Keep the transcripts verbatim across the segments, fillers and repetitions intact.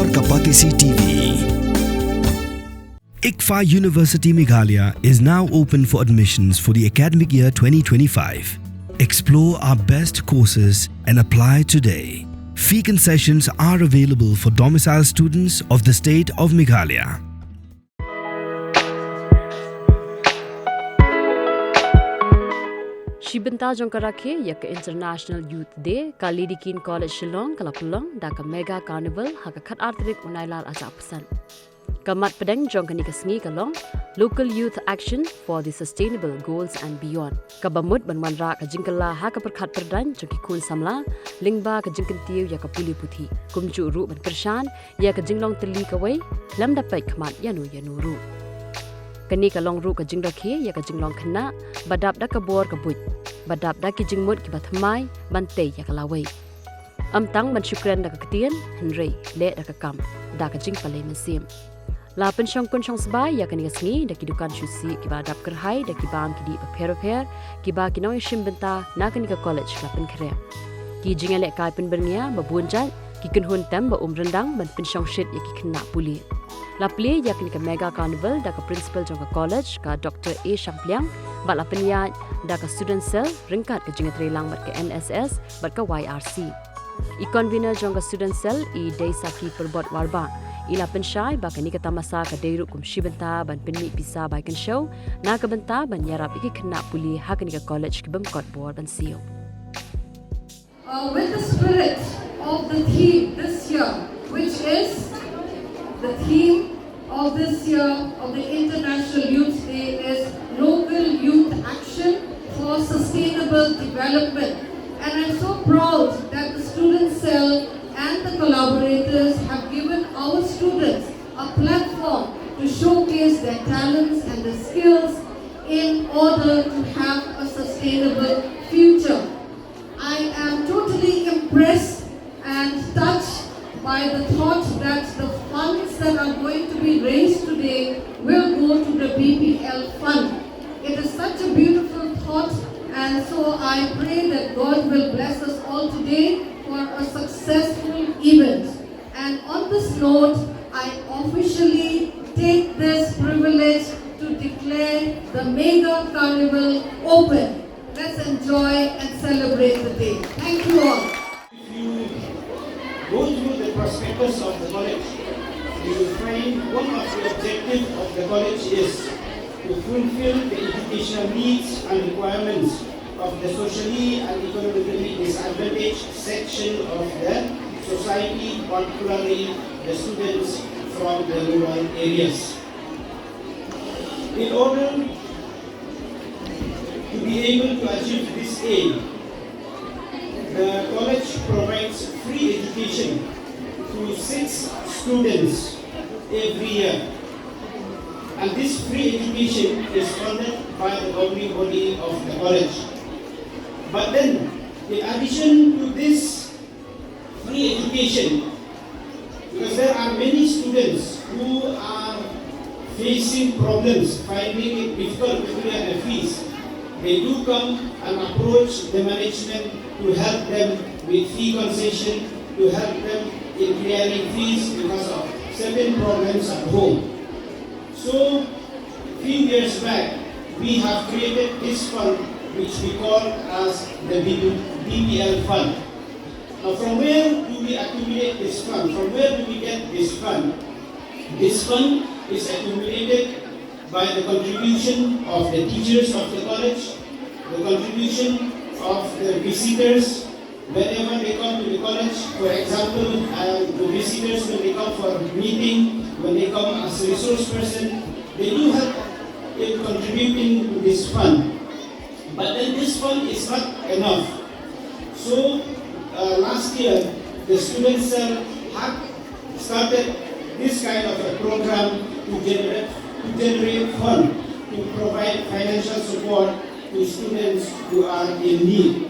Kapatisi T V. ICFAI University Meghalaya is now open for admissions for the academic year twenty twenty-five. Explore our best courses and apply today. Fee concessions are available for domicile students of the state of Meghalaya. Shi bynta jong ka rakhe ïa ka International Youth Day, ka Lady Keane College Shillong ka la pynlong da ka Mega Carnival ha ka khatar tarik u Nailar arhajar arphew san. Ka mat pdeng jong kane ka sngi ka long Local Youth Action for the Sustainable Goals and Beyond, kaba mut ban wanrah ka jingkylla ha ka pyrkhat pyrdaiñ jong ki khun samla lyngba ka jingkyntiew ïa ka pule puthi, kumjuh ruh ban kyrshan ïa ka jinglong tylli kawei, khlem da peit khmat ïano ïano ruh. Kane ka long ruh ka jingrakhe ïa ka jinglong khynnah ba dap da ka bor ka buit, ba dap da ki jingmut kiba thymmai ban tei ïa ka lawei. Ym tang ban shu kren da ka ktien, hynrei leh da ka kam, da ka jingpalei mynsiem. La pynshong kun shong sbai ïa kane ka sngi da ki dukan shu sih kiba dap kyrhai da ki bam ki dih bapher bapher, kiba ki nongïashim bynta na kane ka college la pynkhreh. Ki jingïalehkai pynbyrngia ba bun jait, ki kynhun tem ba um ryndang ban pynshong shit ïa ki khynnah pule. La plie ïa kane ka Mega Carnival da ka principal jong ka college, ka Doctor A Shangpliang, bad la pynïaid da ka Student Cell ryngkat ka jingïatreilang bad ka N S S bad ka Y R C. I convener jong ka Student Cell, i Deisaki Pyrbot Warbah, i la pynshai ba kane ka tamasa ka dei ruh kum shi bynta ban pynmih pisa bai kynshew na ka bynta ban ïarap ïa ki khynnah pule ha kane ka college ki bym kot bor ban siew. Uh, with the spirit of the theme this year, which is the theme of this year of the International Youth Day is Local Youth Action for Sustainable Development. And I'm so proud that the Student Cell and the collaborators have given our students a platform to showcase their talents and the skills in order to have a sustainable future. I am totally impressed and touched by the thought that the funds that are going to be raised today will go to the B P L fund. It is such a beautiful thought, and so I pray that God will bless us all today for a successful event. And on this note, I officially take this privilege to declare the Mega Carnival open. Let's enjoy and celebrate the day. Thank you all. If you go through the prospectus of the college, you will find one of the objectives of the college is to fulfill the educational needs and requirements of the socially and economically disadvantaged section of the society, particularly the students from the rural areas. In order to be able to achieve this aim, the college provides free education to six students every year. And this free education is funded by the governing body of the college. But then, in addition to this free education, because there are many students who are facing problems, finding it difficult to clear the fees, they do come and approach the management to help them with fee concession, to help them in clearing fees because of certain problems at home. So, few years back, we have created this fund which we call as the B P L fund. Now, from where do we accumulate this fund? From where do we get this fund? This fund is accumulated by the contribution of the teachers of the college, the contribution of the visitors, whenever they come to the college. For example, uh, the visitors, when they come for a meeting, when they come as a resource person, they do help in contributing to this fund. But then this fund is not enough. So, uh, last year, the student cell had started this kind of a program to generate, to generate fund to provide financial support to students who are in need.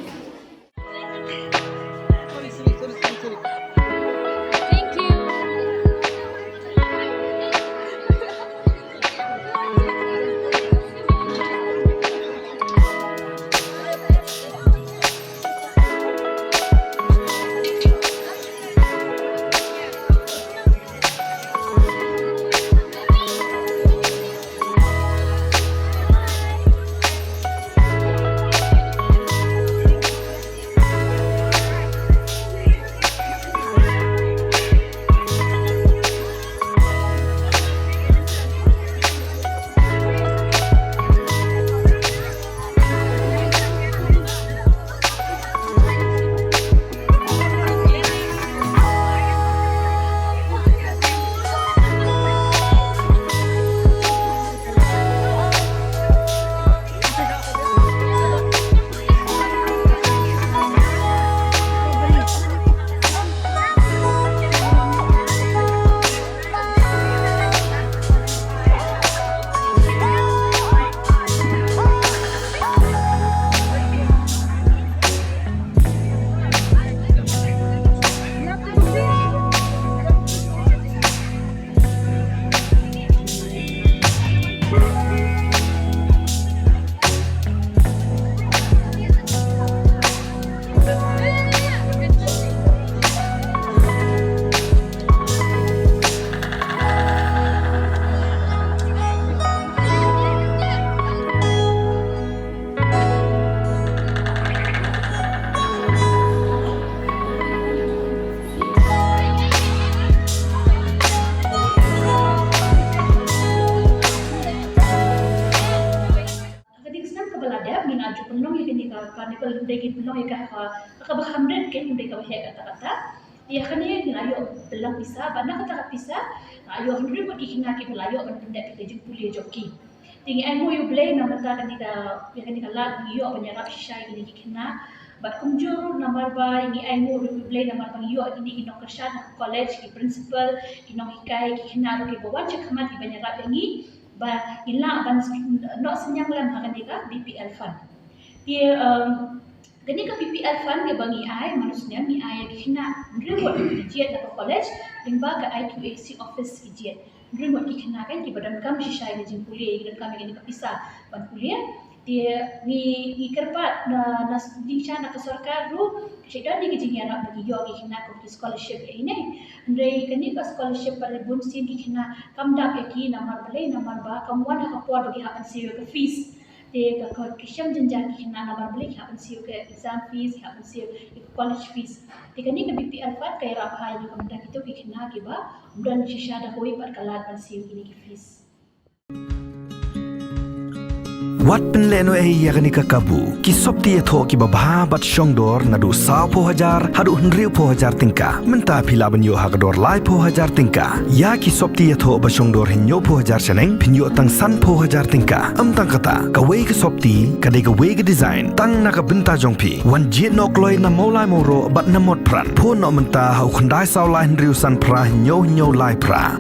Ki pynlong ïa ka, ka, ka ba hundred K, kumta ka ba heh kata kata. Ïa kane ngi la ïoh pynlang pisa, bad na kata ka pisa, la ïoh hynriew ngut ki khynnah kiba la ïoh ban pyndep ïa ka jingpule jong ki. Te ngi ainguh ïa U Blei namar kata kane ka, ïa kane ka lad ngi ïoh ban ïarap shisha ïa kine ki khynnah. Bad kumjuh ruh namar ba ngi ainguh ruh ïa U Blei namar ba ngi ïoh ïa kine ki nongkyrshan ha ka college, ki principal, ki nonghikai, ki khynnah ruh kiba wan shakhmat kiba ïarap ïa ngi. Ba ngi lah ban s-, noh synñiang lem ha kane ka B P L fund. Te, um, kane ka B P L fund kaba ngi ai, man u snem ngi ai ïa ki khynnah hynriew ngut ki jied na ka college, lyngba ka I Q A C office ki jied. Hynriew ngut ki khynnah kan kiba donkam shisha ïa ka jingpule, ki donkam ïa kane ka pisa ban pule. Te ngi, ngi kyrpad na, na s-, jingshisha na ka sorkar ruh, ka shait don ïa ka jingïarap ba ngi ïoh ki khynnah kum ki scholarship ïa ine. Hynrei kane ka scholarship pat bunsien ki khynnah kam dap ïa ki namar balei, namar ba kam wan ha ka por ba ki hap ban siew ïa ka fees. Te ka, ka, ki shem jynjar ki khynnah namar balei ki hap ban siew ka exam fees, ki hap ban siew ïa ka college fees. Te kane ka B P L fund ka ïarap bha ïa ka bynta kito ki khynnah kiba ym don shisha da kawei pat ka lad ban siew kine ki fees. Wat pynlehnohei ïa kane ka kabu. Ki sopti ïathoh kiba bha bad shongdor naduh sawphew hajar haduh hynriewphew hajar tyngka. Mynta phi lah ban ïoh ha ka dor laiphew hajar tyngka. Ïa ki sopti ïathoh ba shongdor hynñiewphew hajar shaneng, phin ïoh tang sanphew hajar tyngka. Ym tang kata, kawei ka sopti ka dei kawei ka design tang na ka bynta jong phi. Wan jied noh kloi na Mawlai Mawroh bad na Motphran. Phone noh mynta ha u khyndai saw lai hynriew san phra hynñiew hynñiew lai phra.